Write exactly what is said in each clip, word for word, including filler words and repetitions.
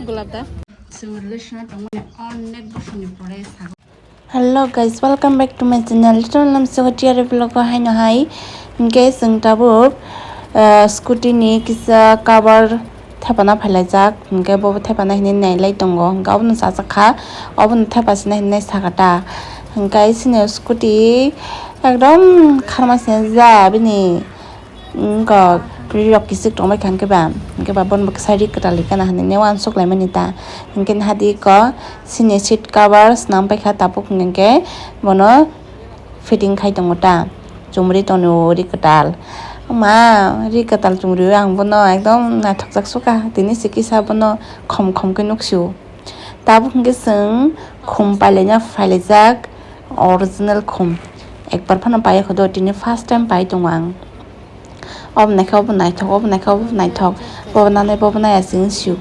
Gulab da. Chwng relation tongmani onek bosongni pore sago. Hello guys, welcome back to my channel. Little Lam Sego Tiari vlog o haino hai. Hinkhe chwng tabuk, ah, scooty ni kisa cover thepana phailaijak. Hinkhe bobo thepana hinwi nailai tongo. Hinkhe obono chachak kha. Obono thepasina hinwi sakha ta. Hinkhe chini scooty ekdom kharma sina ja bini. Wngkha ri rok kisik tongbai kha, hwnkhe ba, hwnkhe ba bono bo kisa ri kwtal ri kana hinwi uansuk laimani ta, hwnkhe hadi ko chini seat cover swnam paikha tabuk, hwnkhe bono fitting khai tongo ta, chumri tongo ri kwtal. Ma ri kwtal chumri o ang bono ekdom naithokjak sukha, tini se kisa bono khom khom khe nuksio. Tabuk hwnkhe chwng khum pailaina phailaijak, original khum, ekbar phano paiya kho do, tini first time pai tongo ang. Obo naikhe obo naithok, obo naikhe obo naithok, bobo nanai bobo nai aswk wng sio.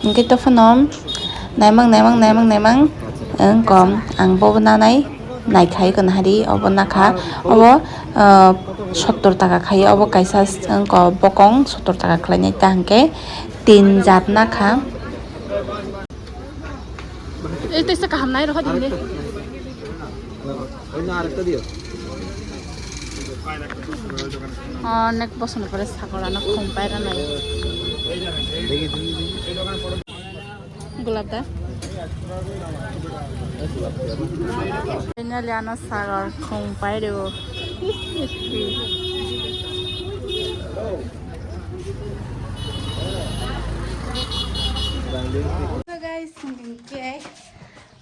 Hinkhe to phano naimang, naimang, naimang, naimang wng kom, ang bobo nanai naikhai kwna hari, obo nakha, obo, ah, sottor taka khai, obo kaisa wng ko bokong sottor taka khlainai ta hinkhe tin jat nakha. Ei, tei se kaham nai rw din de. Onek bosoni pore sagor ano khum paira nai. Gulab da. Finally ano sagor khum pairo. So guys, hinkhe,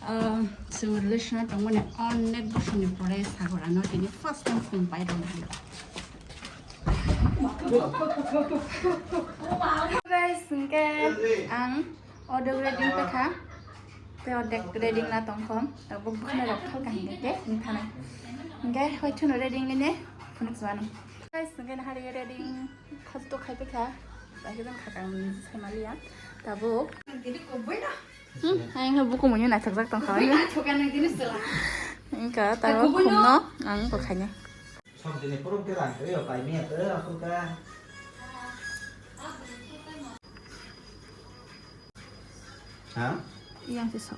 ah, chwng relation tongmani onek bosongni pore sagor ano tini first time khum pairok nai. Guys, hinkhe ang ordek ready wngkha, tei ordek ready wngna tongkha, tabuk bwkhwnai rok thalkha hinkhe tei wngthanai. Hinkhe hoi thwno ready wngwi ne phunuk chuano. Guys, hinkhe nahari ready wng. Khasu to khai paikha, bai khe jang khakang ni sai maliya. Tabuk. Hmm, ayang khe buku muni naithokjak tongkha. Wngkha tabuk khumno ang bo khainai. Sab jini puruk khe rang khe yo pai miya khe akhul ka. Ha? Yang se so.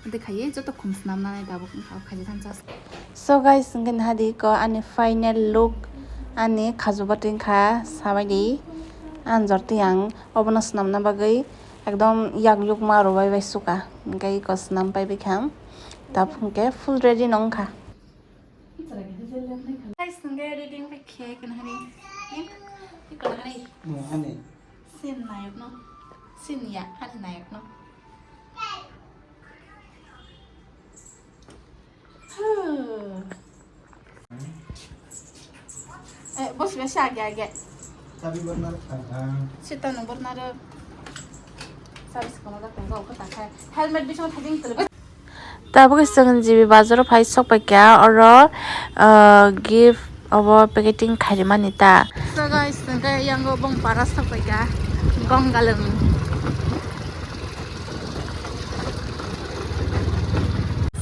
Ade khaye joto khum swnamnai tabuk wngkha o khaye thansa. So guys, hwnkhe naha di ko ani final look, ani khaju bwtwi wngkha sabai di. Ang jor twi ang obono swnamna bagwi ekdom yak yukma rwbai bai suka, hwnkhe iko swnam pai bai kha ang. Tabuk hwnkhe full ready no wngkha. Guys, hwnkhe ready wngkha khe, khe nahari. Ni, ni khe nahari. Mo, ani. Sin nayok no. Sin ya, ani nayok no. Huh. Eh, bos be sa age age. Sabi borna, ah, ah. Sita no borna ro. Sabi sekolah da kongga oka takai. Helmet bising thading tele. Tabuk chwng G B bazar o phai sok paikha, oro, ah, gift obo packeting khaimani ta. So guys, hwnkhe yango bong para sok paikha, Gongalung.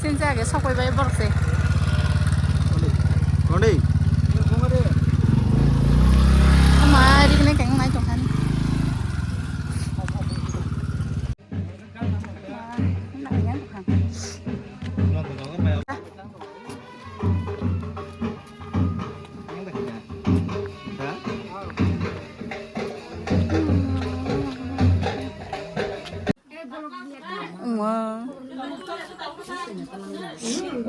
Sinsa age sok pai bai borok se. Kondi? Ama rikne keng nai tongkhan.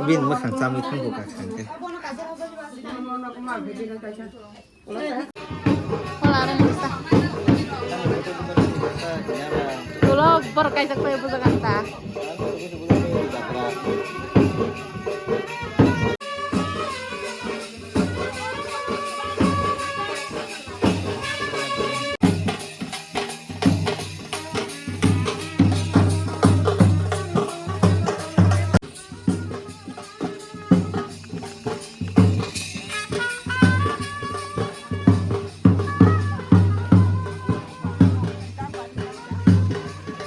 Bini mwkhang chamwi thangkho kha khankhe. Ulo borok kaijak pai bujak ang ta.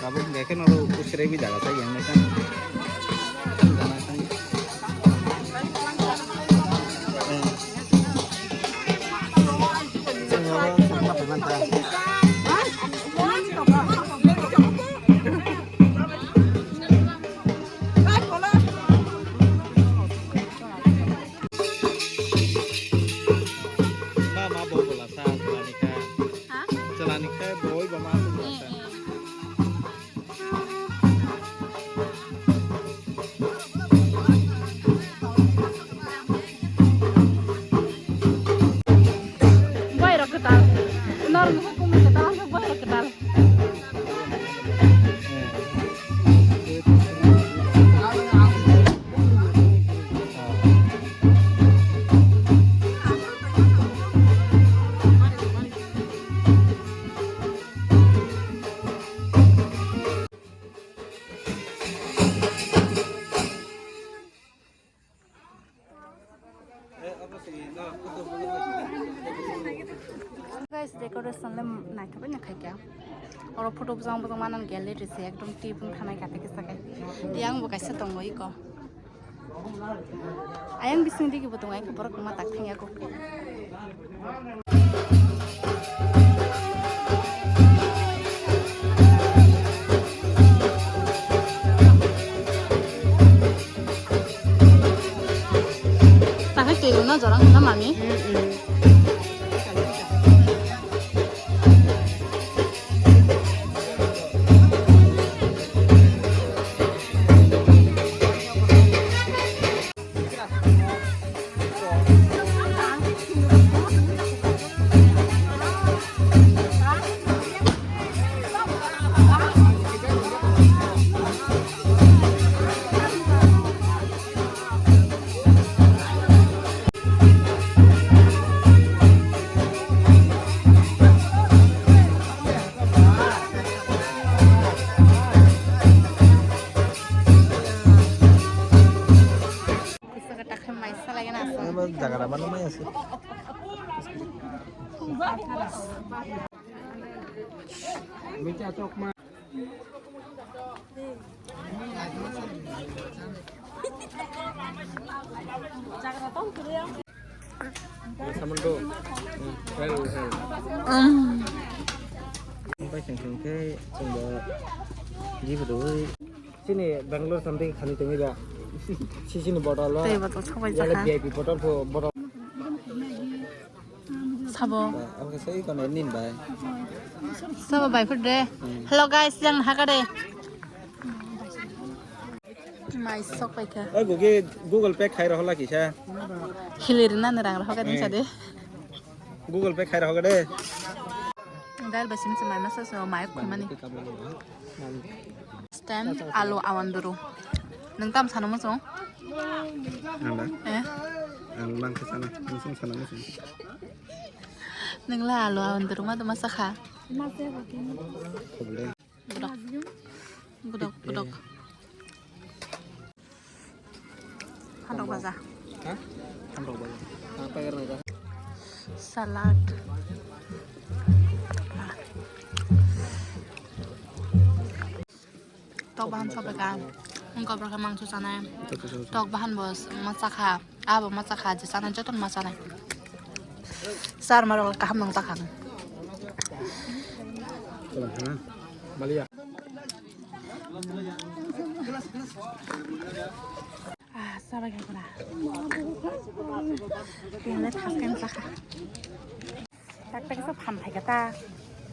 Tabuk hwnkhe khe norok kusraiwi jaga chai yang nai kha. Jana kha. Eh. Chwng abo chwng ma phaimani. Sanle naithok bai nakhai kya. Oro photo bujang bujang manan gallery se ekdom tip wng thanai kate kisa kai. Yang bo kaisa tongo iko. Ayang bising digi bo tongo, ayang borok ma tak thang yago. Takhai twi rwna jorang na mami. Kisa ka takhe mai salai gana asa. Jaga rama no mai ase. Saman do. Hel, hel. Bai seng seng khe chwng bo gift rwui. Chini Bangalore samtwi khani tongwi ba. Sisini bottle o. Tei bottle sabai jaka. V I P bottle pho bottle. Sabo. Ba, oke, sai kono nin bai. Sabo bai phut de. Hmm. Hello guys, yang haka de. Mai sok pai kha. Oi, Google, Google Pay khai rohla kisa. Hilir na nerang rohka din. Eh. Sade. Google Pay khai rohka de. Dal basim se mai masa so mai khumani. Stand alo awanduru. Nung tam sano muchung? Ang da? Eh? Ang lang khe sana, ang sung sana muchung. Nung la alo awanduru ma duma sakha. Khobole. Budok. Budok, budok. Handok baja. Ha? Handok baja. Apa yang ada? Salad. Tok bahan sobai ka. Engkau berkah mangso sanai. Tok bahan bos masak ha. Abo ma chakha, je chanai jotono ma chanai. Sar marok kaham nang chakha. Malia. Ah, sabai kha pura. Tele thas kan chakha. Tak tak sa phan thai kata.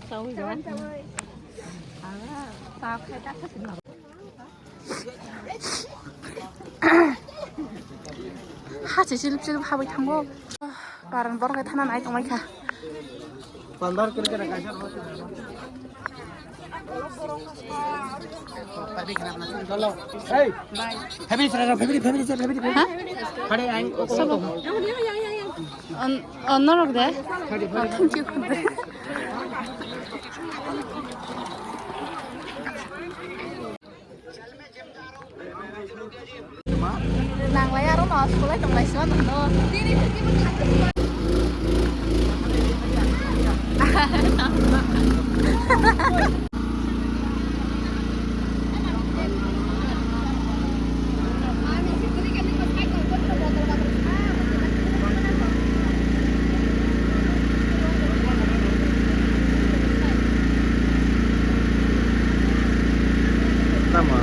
Tawi ba. Ala, ta khai ta kha. Ha, se chilip chilip habai thango. Paran borok thana nai tongmai kha. Pandar kiri kiri kaisa. Hey, family sara, family, family, family, family. Ha? Hade aing. Sabo. On, on norok de. Oh, thank you. Nanglai aro no school ai tonglai sima nangno. Tama.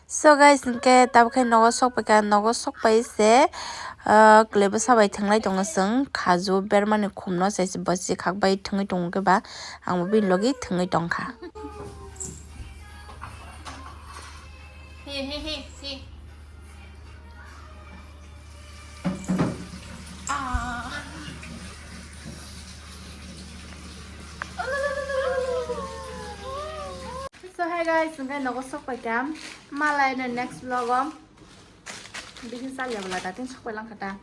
So guys, hingke tabuk khe nogo sok paikha, nogo sok pai se, ah, kwlwi bwsa bai thwnglai tongo chwng, khaju bermani khumno se bosi khak bai thwngwi tongo khe ba, ang bo bini logi thwngwi tongkha. He, he, he, he. Ah. So hi guys, hingke nogo sok paikha. Malai no next vlog o. Bikin salya bwla datin sok pai langkha ta.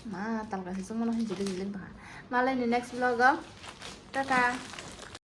Ma, talka se sungmano hinjili hiling tongkha. Malai ni next vlog o. Tata.